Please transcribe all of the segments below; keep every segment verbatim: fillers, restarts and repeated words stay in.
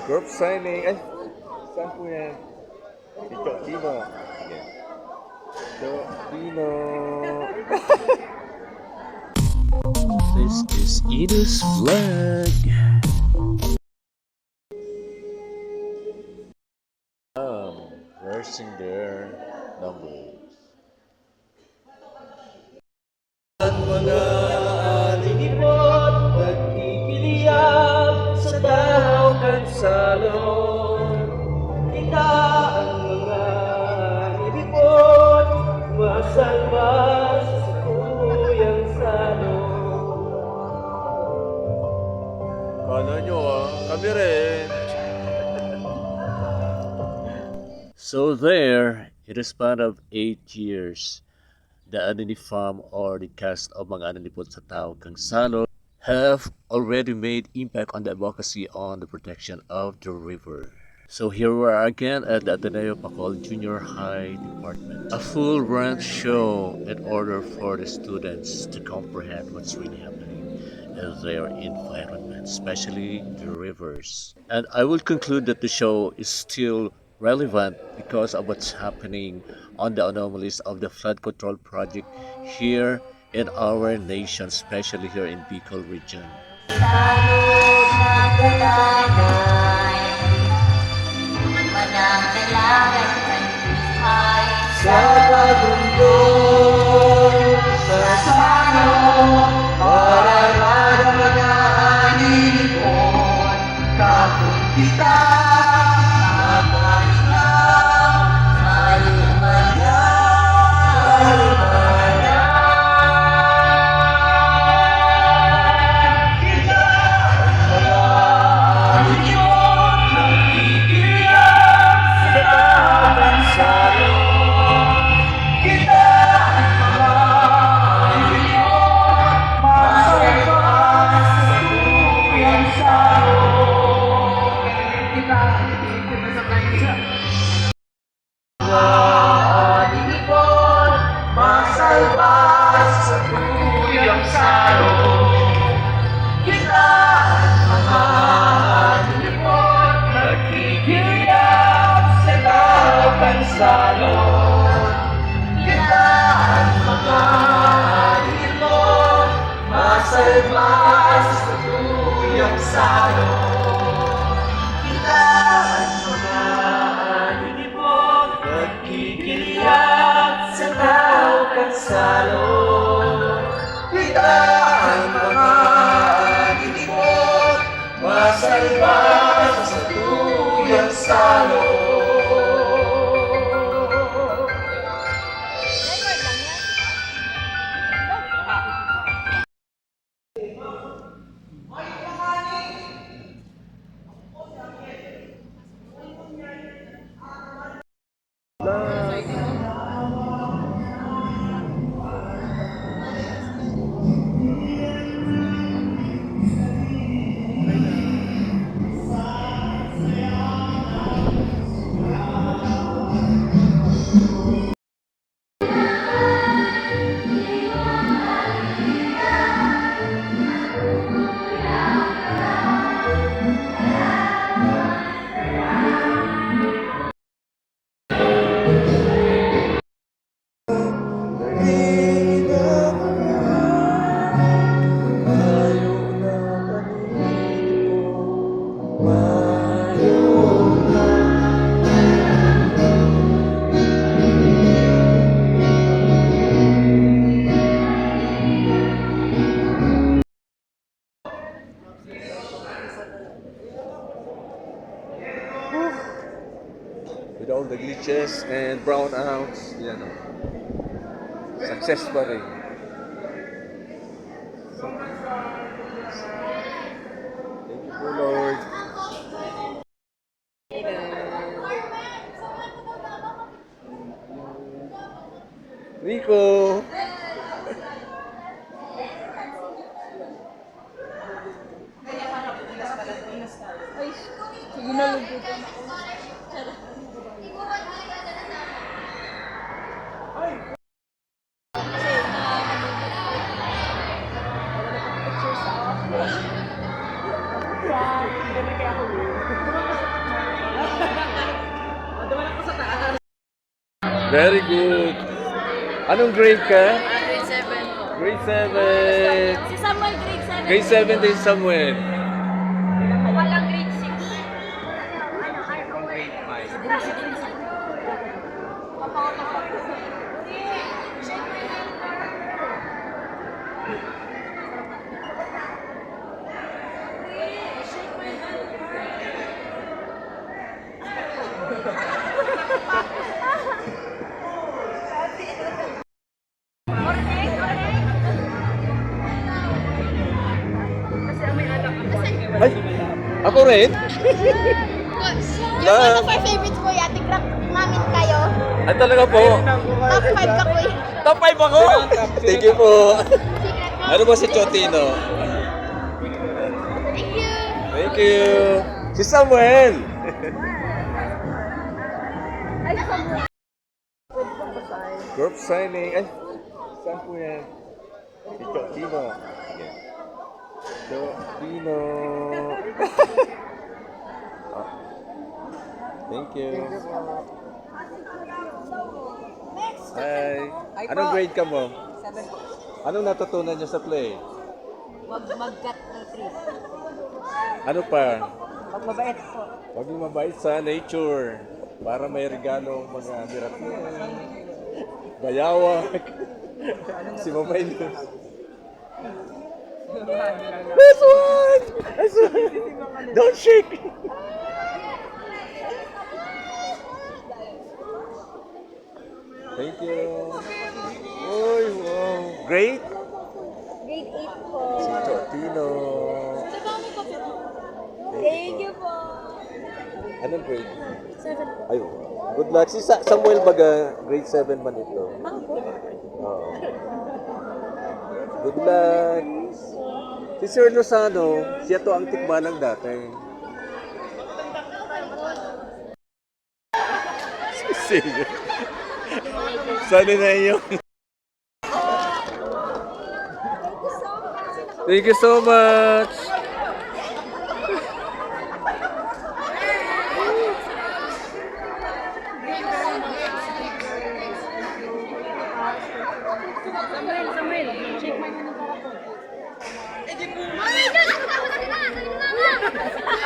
Group signing. Ay, saan po yan? Ito, Tino. Sige. Ito, Tino. This is Ino's Vlog. Um, reversing their numbers. Ang mga alipot nagkikiliyab sa tao kan salon. Kita ang mga alipot masalba sa sakuyang salon. Kala nyo, ah, kami rin. So there, in the span of eight years, the Anini fam or the cast of mga alipot sa tao kan salon have already made impact on the advocacy on the protection of the river. So here we are again at the Ateneo Pacol Junior High Department. A full range show in order for the students to comprehend what's really happening in their environment, especially the rivers. And I will conclude that the show is still relevant because of what's happening on the anomalies of the flood control project here in our nation, especially here in Bicol region. Sa pagundong sa salon, para mga alipot, kapag kita, mapahinga, malumaya, malumaya. Kita, mga alipot, nagkikiliyab sa tao kan salon. Kita ang mga alipot, masalba sa sakuyang salon. Kita ang alipot, masalba sa mga alipot, masalba sa sakuyang salon. Kita ang mga alipot, nagkikiliyab sa tao kan salon. Kita ang mga alipot, masalba sa sakuyang salon. Kita ang mga alipot, nagkikiliyab sa tao kan salon. Kita ang mga alipot, masalba sa sakuyang salon. With all the glitches and brownouts, yan o. Success pa rin. Thank you po, Lord. Rico! Ay, sige na, lugutan ako. Very good. Anong grade ka? Ah, grade seven po. Grade seven. Si Samuel, grade seven. Grade seven din si Samuel. Walang grade six. Ay, ako rin? You're one of our favorites, Kuya. Ate Grab namin kayo. Ay, talaga po. Top five ka, Kuya. Top five ako? Thank you po. Secret mo. Ano ba si Chotino? Thank you. Thank you. Si Samuel. Ay, Samuel. Group signing. Ay, saan po yan? Si Chotino. Chotino. Ah, thank you. Hi. Anong grade ka mo? Seven po. Anong natutunan niyo sa play? Huwag mag-cut ng trees. Ano pa? Huwag mabait po. Huwag mong mabait sa nature para may regalo ang mga miracle. Bayawak. Si Mamay Luz. This one! This one! Don't shake! Thank you. Uy, wow. Great. Grade eight po. Si Chotino. Thank you po. Anong grade? Seven. Ay, wow. Good luck. Si Sa- Samuel baga, grade seven man ito. Oo. Good luck. Si Sir Lozano, siya to ang tikbalang dati. Sige. Sana na iyo. Thank you so much.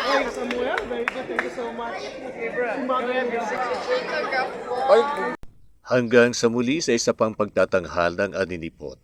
Oy, Samuel, very good. Thank you so much. Kumbaga yan, Oy. Hanggang sa muli sa isa pang pagtatanghal ng Aninipot.